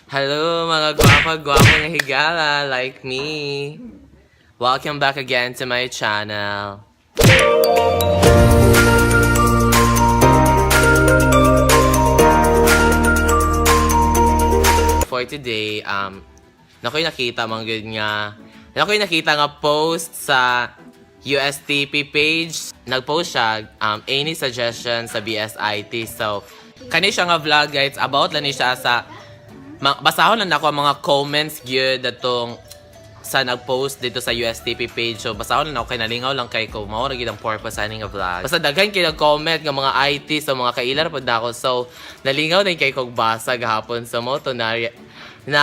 Hello mga gwapa-gwapa nga higala like me. Welcome back again to my channel. For today, nakoy nakita mga good nga, nakoy nakita nga post sa USTP page. Nag-post siya, any suggestion sa BSIT. So, kani siya nga vlog, guys, about lang ni siya sa, basahon lang nako ang mga comments gyud atong sa nag-post dito sa USTP page. So, basahon lang ako kay nalingaw lang kay ko. Mao ra gyud ang purpose ani nga vlog. Basta daghan kay nag-comment nga mga IT sa mga kailar pud nako. So, nalingaw din kay kog basa gahapon. So, mo to na na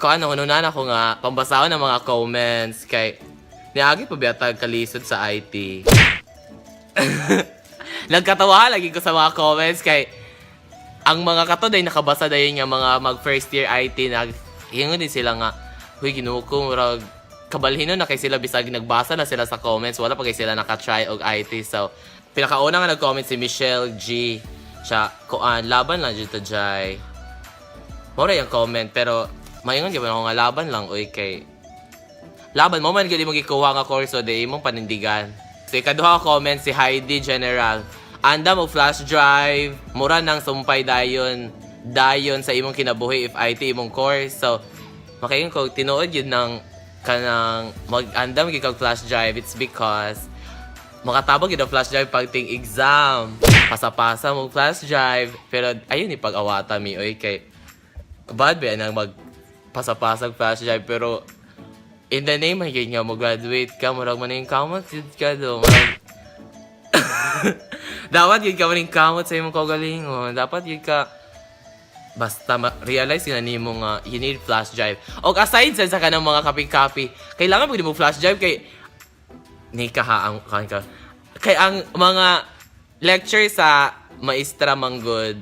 ko ano hununan ako nga pambasahon ng mga comments kay niagi pa biyatag kalisod sa IT. Nagkatawa lagi ko sa mga comments kay ang mga kato day nakabasa dayon nga mga mag first year IT, nag hingon din sila nga, "Huy, Ginoo ko," murag kabalhino na kay sila bisag nagbasa na sila sa comments, wala pa kay sila naka-try og IT. So pinakauna nga nag-comment si Michelle G siya, kuan, "Laban lang dito jay." Mao ra yung comment, pero maingon gyud ako nga laban lang oy, kay laban mo man gyud imong gikuha nga kurso, di imong panindigan. So ikaduha ka comment si Heidi General. "Anda mo flash drive, mura nang sumpay dayon dayon sa imong kinabuhi if IT imong course." So makaingon ko tinuod yun ng kanang mag-andam gyud kag flash drive. It's because makatabang gyud ang flash drive pagting exam. Pasa-pasa mo flash drive, pero ayun ipag-awata mi oy, kay bad ba nang mag pasapasag flash drive, pero in the name ay nga mo graduate ka, murag man yung kamot yun ka do, murag dapat yun ka maning kamot sa imong kaugalingon, dapat yun ka basta realize yun na nimo nga you need flash drive. Og aside sa kanang mga kapi-kapi, kailangan mo mo flash drive kay ni kaha ang kan ka kay ang mga lecture sa maestra manggod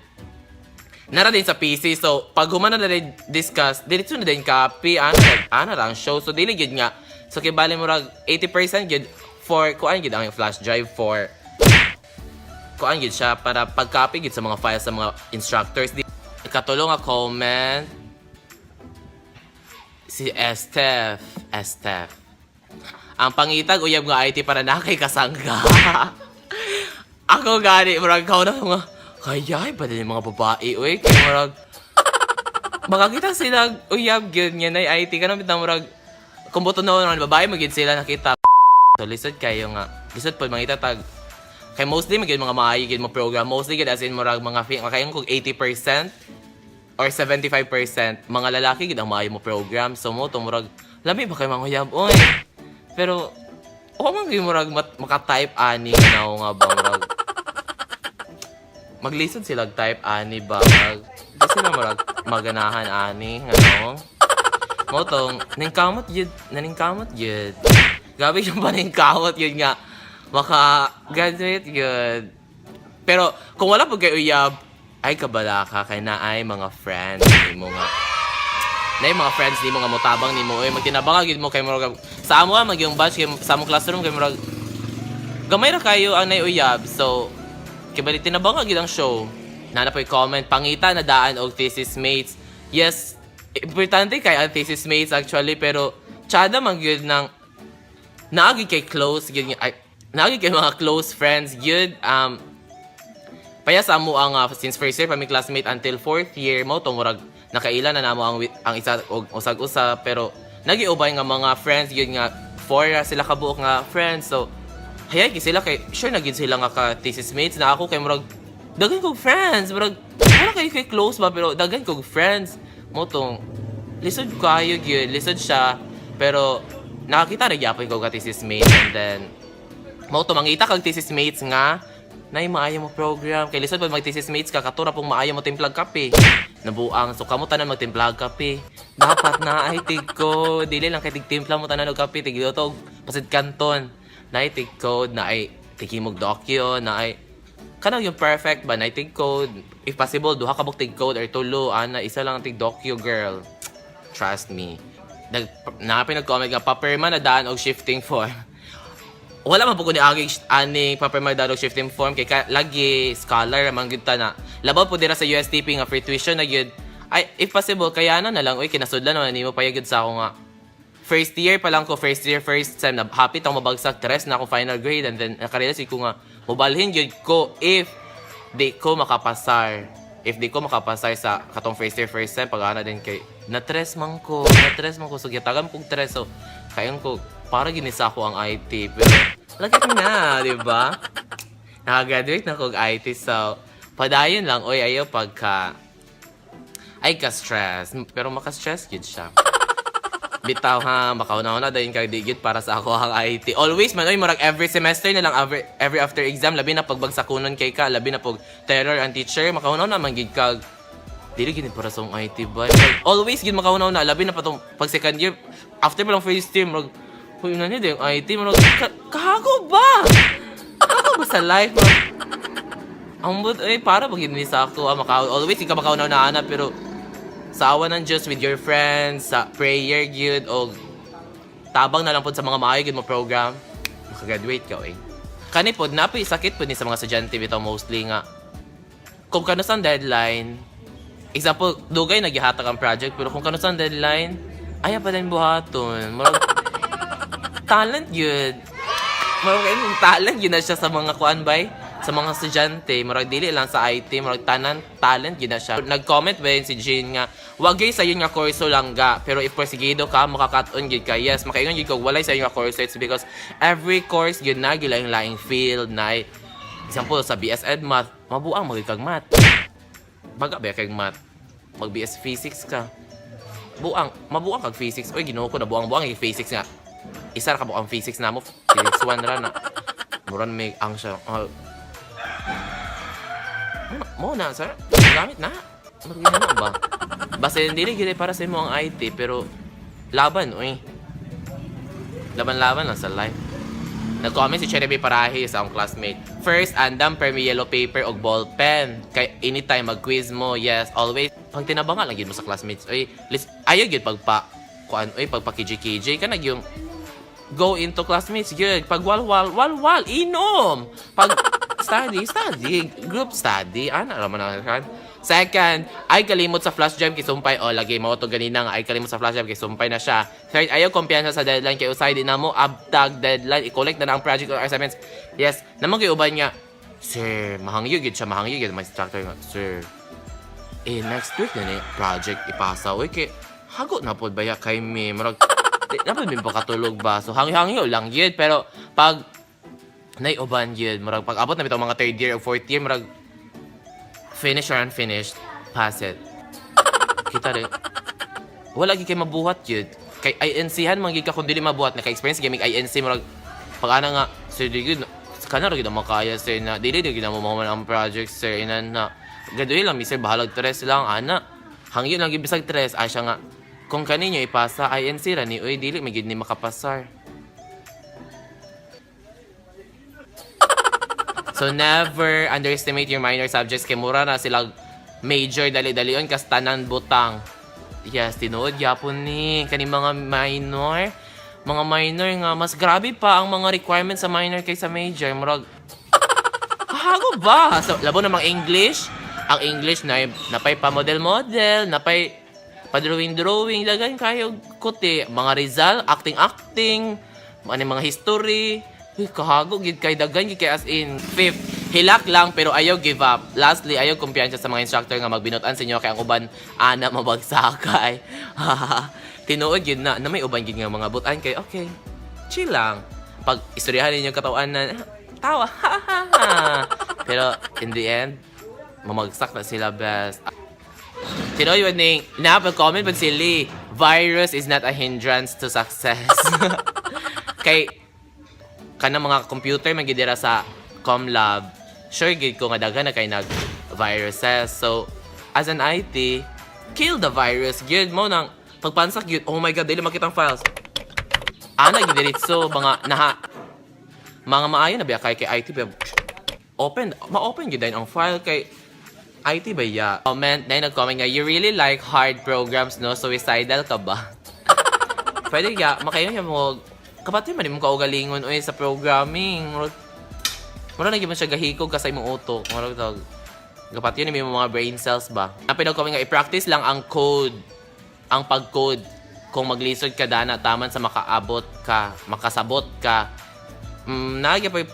nara din sa PC. So, pag humana na din discuss, diretso na din copy, ana, ana lang show. So, dili gyud nga. So, kay bali murag 80% gyud for, kuan gyud ang flash drive for, kuan gyud siya para pag-copy gyud sa mga files sa mga instructors. Di, ikatulong nga comment, si Estef. Estef. "Ang pangitag uyab nga IT para na kay kasangga." Ako gani, murag kao na nga, kaya ba din yung mga babae, uy, kaya murag, makakita sila, uyab, gyud nga na IT ka na, bitang murag, kung buto na naman, babae, magyud sila nakita. So, lisod kayo nga, lisod po, mangita tag, kay mostly, magyud mga maayo, gyud mo program, mostly, gyud as in, murag, mga, makayon kog 80% or 75%, mga lalaki, gyud ang maayo mo program. So, mo, to, murag, lami ba kayo mga uyab, uy? Pero, o man gyud murag maka-type ani na nga ba, murag maglisod sila type ani ba, murag di sila murag maganahan ani ano mo tong ningkamot yun, naningkamot yun, gabi yung paningkamot yun nga maka graduate yun. Pero kung wala po kay uyab ay kabala ka kay naay mga friends nimo nga na yung mga friends nimo nga motabang nimo, oy, magtinabang gyud mo kay murag sa amo mag yung batch kay sa among classroom kay murag gamay ra kayo ang nay uyab. So kay bali tinabang gyud ang show. Nana po'y comment, "Pangita na daan og thesis mates." Yes, importante kay ang thesis mates actually, pero tsada man gyud ng naagi kay close gyud ay naagi kay mga close friends gyud, paya sa amo ang since first year pa mi classmate until fourth year mo to, murag nakaila na namo ang isa og usag-usa, pero nagiubay nga mga friends gyud nga four ra sila kabuok nga friends. So hayay kay sila kay sure na gyud sila nga ka thesis mates na. Ako kay murag daghan kog friends, murag wala kay kay close ba, pero daghan kog friends mo tong lisod kayo gyud, lisod siya, pero nakakita ra gyapon ko ka thesis mates. And then mao to, mangita kag thesis mates nga nay maayo mo program kay lisod pag mag thesis mates ka katura pong maayo mo timplag kape, nabuang. So kamo tanan magtimplag kape, dapat na ay tig code, dili lang kay tigtimpla mo tanan og kape, tigluto og pasid kanton, na ay tig code, na ay tigimog dokyo, na ay kanang yung perfect ba, na ay tig code. If possible, duha ka tig code or tulo ana, isa lang ang tig dokyo, girl, trust me. Nag napin nag-comment nga, "Papirma na daan og shifting form." Wala man po ko ni agi ani papirma daan og shifting form kay ka, lagi scholar man gyud ta na. Labaw po dira sa USTP nga free tuition na gyud. Ay, if possible, kaya na na lang, uy, kinasudlan naman nimo payagod sa ako nga. First year pa lang ko, first year, first sem, na happy tong mabagsak, tres na ako final grade, and then nakarealize ko nga, mobalhin gyud ko if di ko makapasar. If di ko makapasar sa katong first year, first sem, pag ana din kay, na tres man ko, na tres man ko, so gitagan kong tres, so, kayon ko, para ginisa ko ang IT, pero, look at me na, di ba? Nakagraduate na kog IT, so, padayon lang, oy, ayaw pagka, ay ka-stress, pero maka-stress gyud siya. Bitaw ha, makauna-una dayon kag di gyud para sa ako ang IT. Always man, oy, murag every semester na lang, every after exam, labi na pagbagsakunon kay ka, labi na pag terror ang teacher, makauna-una man gyud kag dili gyud para sa akong IT ba. Murag, always gyud makauna-una, labi na pa tong pag second year, after pa lang first year, murag, huy na niyo yung IT, murag, kahago ba? Kahago ba sa life? Murag, ang but, eh, para pag ni sa ako, ah, always di ka makauna-una ana, pero sa awa ng Diyos with your friends, sa prayer gyud o tabang na lang pod sa mga maayo gyud mo program, makagraduate ka eh. Kani pod napoy sakit pod ni sa mga estudyante bitaw mostly nga kung kanus-a ang deadline, example, dugay nagihatag ang project pero kung kanus-a ang deadline, ayaw pa din buhaton. Murag talent gyud. Murag kay talent gyud na siya sa mga kuan bay, sa mga estudyante, murag dili lang sa IT, murag tanan talent gyud na siya. Nag-comment ba yun si Jean nga, wag gyud sa nga kurso lang ga, pero if porsigido ka, makakaton gyud ka. Yes, makaingon gyud ko walay sa nga kurso. It's because every course gyud na gyud laing laing field na. Example, sa BS Ed Math, mabuang magyud kag math. Baga ba kag math? Mag BS Physics ka. Buang, mabuang kag physics. Oy, Ginoo ko, nabuang-buang yung physics nga. Isa ra ka buang physics namo, physics 1 ra na. Muran may ang siya. Ah, mo na, sir. Gamit na. Marugin na ba? Basta hindi gid para sa imo ang IT, pero laban, oy. Laban-laban lang sa life. Nag-comment si Cherry Parahi sa akong classmate. First, andam per mi yellow paper og ball pen. Kay anytime mag-quiz mo, yes, always. Pag tinabanga lang gyud mo sa classmates, oy, ayaw gyud pagpa kuan oy, pagpa KJ KJ ka na yung go into classmates gyud. Pag wal wal wal wal inom. Pag study study, group study, ana ra man ang kan. Second, ay kalimot sa flash drive kay sumpay. O lagi mo to ganina nga ay kalimot sa flash drive kay sumpay na siya. Third, ayaw kumpiyansa sa deadline kay usay di na mo abtag deadline, i-collect na na ang project or assignments. Yes, namang kay uban nga, sir, mahangyo gyud siya, mahangyo gyud my instructor nga, sir, eh, next week na ni project ipasa, uy, kay hago na pod baya kay mi, murag di na pod mi pakatulog ba, so hangyo-hangyo lang gyud. Pero pag naiuban gyud, murag pag abot na bitaw mga third year or fourth year, murag finish or unfinished, pass it. Kita rin wala gyud kay mabuhat gyud kay INC-han man gyud ka kung dili mabuhat. Naka-experience gyud mig INC, murag pag ana nga, sir, di gyud kana ra gyud ang makaya, sir, na dili di gyud na mo mahuman ang project, sir, inan na gaduhi lang mi, sir, bahalag tres lang ana, hangyo lang gyud bisag tres. Ay siya nga, kung kaninyo ipasa, INC ra ni oy, dili man gyud ni makapasar. So never underestimate your minor subjects kay mura na sila major, dali-dalion kas tanan butang. Yes, tinuod gyapon ni kani mga minor. Mga minor nga mas grabe pa ang mga requirements sa minor kaysa major. Murag hago ba? So, labo namang English. Ang English na napay pa model-model, napay pa drawing-drawing, daghan kayo kuti, mga Rizal, acting-acting, ano mga history. Uy, kahago gid kay daghan gid kay as in. Fifth, hilak lang pero ayaw give up. Lastly, ayaw kumpiyansa sa mga instructor nga magbinutan sa inyo kay ang uban ana mabagsakay. Tinuod gid na, na may uban gid nga mga butan kay okay. Chill lang. Pag istoryahan ninyo katawan na tawa. Pero in the end, mamagsak na sila best. Sino yun ning na comment pa si Lee, "Virus is not a hindrance to success." Kay kanang mga computer man gid dira sa Comlab, sure gid ko nga daghan na kay nag viruses. So, as an IT, kill the virus. Gyud mo nang pagpansak gyud, oh my God, dili makita ang files. Ana gid diretso mga naha mga maayo na biya kay kay IT ba open ma-open gyud ang file kay IT ba ya. Comment na nag-comment nga, "You really like hard programs, no? Suicidal ka ba?" Pwede ya, makayon mo kapatid man imong kaugalingon oy sa programming. Murag mura na gyud man siya gahikog ka sa imong utok. Murag tawag. Gapatyon ni mga brain cells ba. Ang pinag nga i-practice lang ang code, ang pag-code. Kung maglisod ka dana, taman sa makaabot ka, makasabot ka.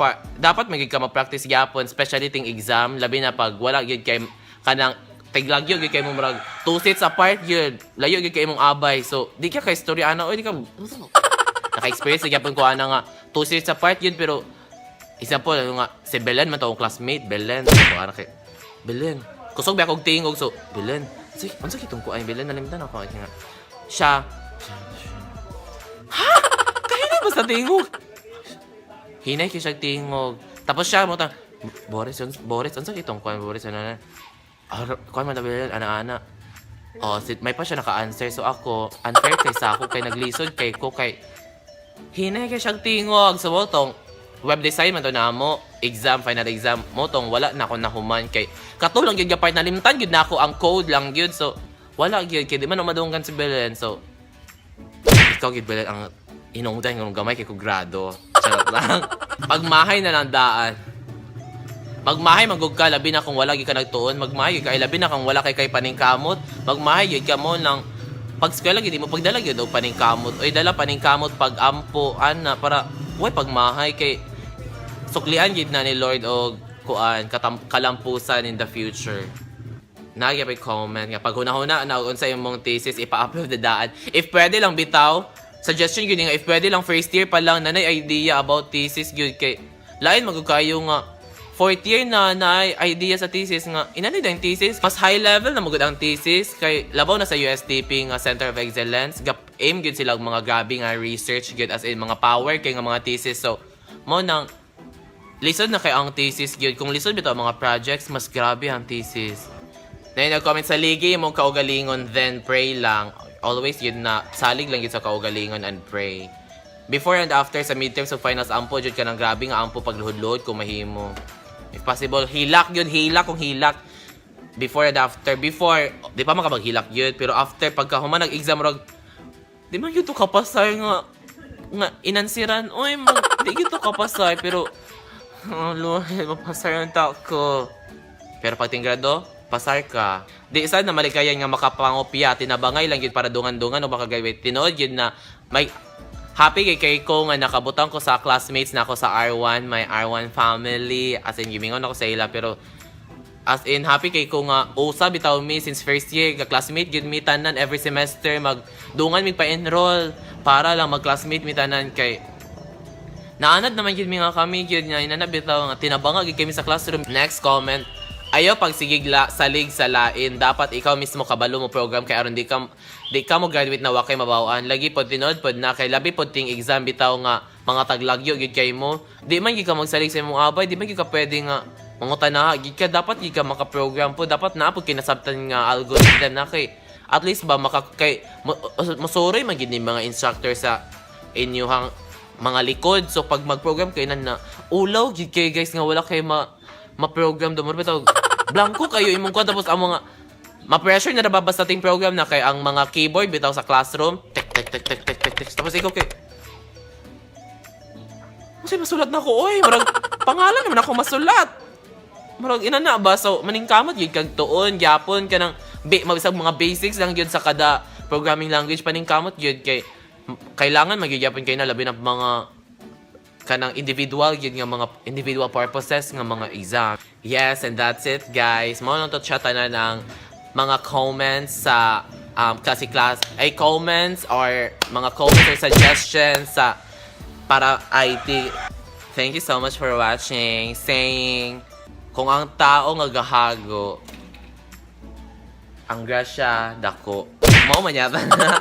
Pa, dapat magig ka ma-practice gyapon, especially ting exam, labi na pag wala gyud kay kanang tiglagyo gyud kay mo, murag two seats apart gyud, layo gyud kay imong abay. So, di ka kay story ana, oy, di ka naka-experience na gyapon ko ana nga two seats apart yun, pero example ano nga si Belen man to, akong classmate Belen. So ana kay Belen, kusog ba akong tingog. So Belen, si unsa kitong ko ay Belen, nalimtan ako ay nga siya siya, siya. Ha, kahinay ba sa tingog, hinay kay siya tingog. Tapos siya mo ta, "Boris, Boris, unsa kitong kuan, Boris, ano na ah, kuan man ta Belen, ana ana." Oh, si, may pa siya naka-answer. So ako, unfair kay sa ako kay naglisod kay ko kay hinay kay siyang tingog. So mo tong web design man to namo, exam, final exam, mo tong wala na ako nahuman kay katulong gyud nga part nalimtan gyud na ako ang code lang gyud. So wala gyud kay di man madunggan si Belen. So ikaw gyud, Belen, ang hinungdan ng gamay kay ko grado. Charot lang. Pagmahay na lang daan. Magmahay magug ka, labi na kung wala gyud ka nagtuon, magmahay gyud ka, ay, labi na kung wala kay paningkamot, magmahay gyud ka mo lang pag eskwela gyud mo pagdala gyud og paningkamot. Oy, dala paningkamot pag ampo ana para way pagmahay kay suklian gyud na ni Lord og kuan kalampusan in the future. Nagya pay comment nga pag hunahuna na unsa imong thesis, ipa-upload na daan. If pwede lang bitaw, suggestion gyud nga if pwede lang first year pa lang nanay idea about thesis gyud kay lain magud kayo nga fourth year na na idea sa thesis nga inani ang thesis, mas high level na magud ang thesis kay labaw na sa USTP nga Center of Excellence, gap aim gyud sila og mga grabe nga research gyud, as in mga power kay nga mga thesis. So mo nang lisod na kay ang thesis gyud. Kung lisod bitaw ang mga projects, mas grabe ang thesis. Na nag-comment sa ligi imong kaugalingon, then pray lang. Always yun na salig lang yun sa kaugalingon and pray. Before and after sa midterms ug finals, ampo jud ka ng grabe nga ampo pagluhod-luhod kung mahimo. If possible, hilak yun, hilak kung hilak. Before and after. Before, di pa makapaghilak yun. Pero after, pagka human nag-exam, rog, di man yun to kapasar nga inansiran. Oy, mag, di yun to kapasar. Pero, oh Lord, mapasar ang ko. Pero pag grado, pasar ka. Di isa na malikayan nga makapangopya, tinabangay lang yun para dungan-dungan o baka graduate. Tinuod yun na may happy kay ko nga nakabutang ko sa classmates na ako sa R1, my R1 family. As in, gimingon ako sa ila, pero as in, happy kay ko nga usa bitaw mi since first year, ka classmate gyud mi tanan. Every semester magdungan mi pa-enroll para lang mag-classmate mi tanan kay naanad naman gyud mi nga kami gyud nga inana bitaw nga tinabanga gyud kami sa classroom. Next comment. Ayaw pagsigigla salig sa lain. Dapat ikaw mismo kabalo mo program kay aron di ka mo graduate na wa kay mabawaan. Lagi pod, tinuod pod na kay labi pod ting exam bitaw nga mga taglagyo gyud kay mo. Di man gyud ka magsalig sa imong abay, di man gyud ka pwede nga mangutana gyud ka. Dapat gyud ka maka-program po. Dapat naa pud kay nasabtan nga algorithm na kay at least ba maka kay mosuroy man gyud ni mga instructor sa inyuhang mga likod. So pag mag-program kayo na na ulaw gyud kay guys nga wala kay ma ma-program do mo bitaw, blanco kayo imong kuan. Tapos ang mga ma-pressure na ba basta ting program na kay ang mga keyboard bitaw sa classroom, tek tek tek tek tek tek tek, tapos ikaw kay kasi masulat na ko, oy, murag pangalan naman ako masulat. Murag ina na ba? So maningkamot gyud kag tuon gyapon kanang mabisag mga basics lang gyud sa kada programming language, paningkamot gyud kay kailangan magyapon kay na labi na mga kanang individual gyud nga mga individual purposes nga mga exam. Yes, and that's it, guys. Mao lang to siya tanan ng mga comments sa klase class ay comments or mga comments or suggestions sa para IT. Thank you so much for watching. Saying kung ang tao nga gahago ang grasya dako. Mao man yata na.